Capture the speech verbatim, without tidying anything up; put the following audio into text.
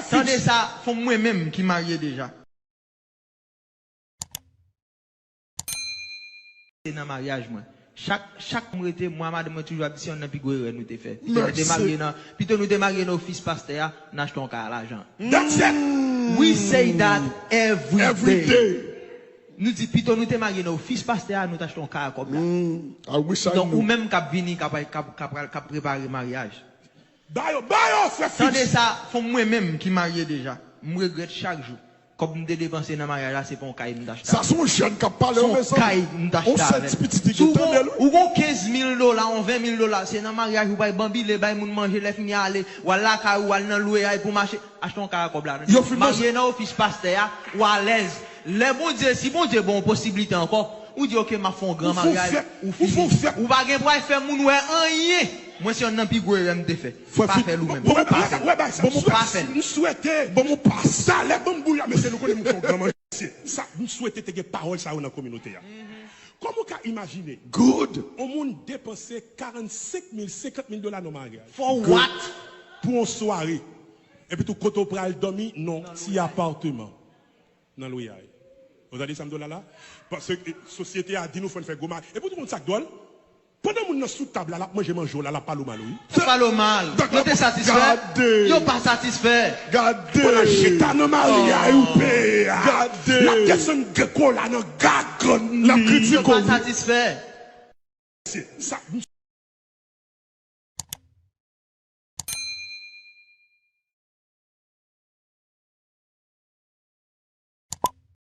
Tande sa, fò mwen menm ki marye deja. Se nan maryaj mwen. Chak, chak m rete, mwen a madanm mwen toujou ap di se yonn nan pi gwo erè nou te fè. Pito nou te marye nan, pito nou te marye nan ofis pastè a, n achte yon kay a lajan. That's it. We say that every day. Nou di pito nou te marye nan ofis pastè a, nou t achte yon kay a kòb la. Donk ou menm k ap vini, k ap, k ap, k ap, k ap prepare maryaj. Ba yo, ba yo, frè Fritz. Tande sa, fò mwen menm ki marye deja, m regrèt chak jou. Kòb m te depanse nan maryaj la, se pa yon kay m t achte. Sa se yon jèn k ap pale, mezanmi. Se yon kay m t achte avè l. Si w gon, ou gon kenz mil dola, yon ven mil dola, se nan maryaj ou bay banbile, bay moun manje, lè fini ale, w al lakay ou, w al nan lwe a, epi w mache, achte yon kay a kòb la. Marye nan ofis pastè a, ou alèz. Lè Bondye, si Bondye ba w yon posiblite ankò, ou di, "Oke, m ap fè yon gran maryaj," ou fini. Ou pa gen pou al fè moun wè anyen. Mwen, se yonn nan pi gwo erè m te fè. Pa fè l ou menm. Bon, m pa fè l. Bon, m pa fè l. M swete. Bon, m pa sa. Lè ban m bouya, mesye, nou konnen m fè yon gran manje. Sa, m swete te gen pawòl sa yo nan kominote a. Kòman w ka imajine? Good. Yon moun depanse karannsenk mil, senkant mil dola nan maryaj. For what? Pou yon sware. Epi tou, kote w pral dòmi, nan ti apatman. Nan lwe a. Ou tande sa m di w la la? Paske sosyete a di nou fò n fè gwo maryaj. Epi w konn sa k dwòl? Pandan moun nan sou tab la, l ap manje manje w la, l ap pale w mal, wi. Yo pale w mal. Yo te satisfè? Yo pa satisfè. Gade. Pandan chita nan maryaj ou peye a. Gade. L ap desann kola nan gagann li. L ap kritike w. Yo pa satisfè. Sa,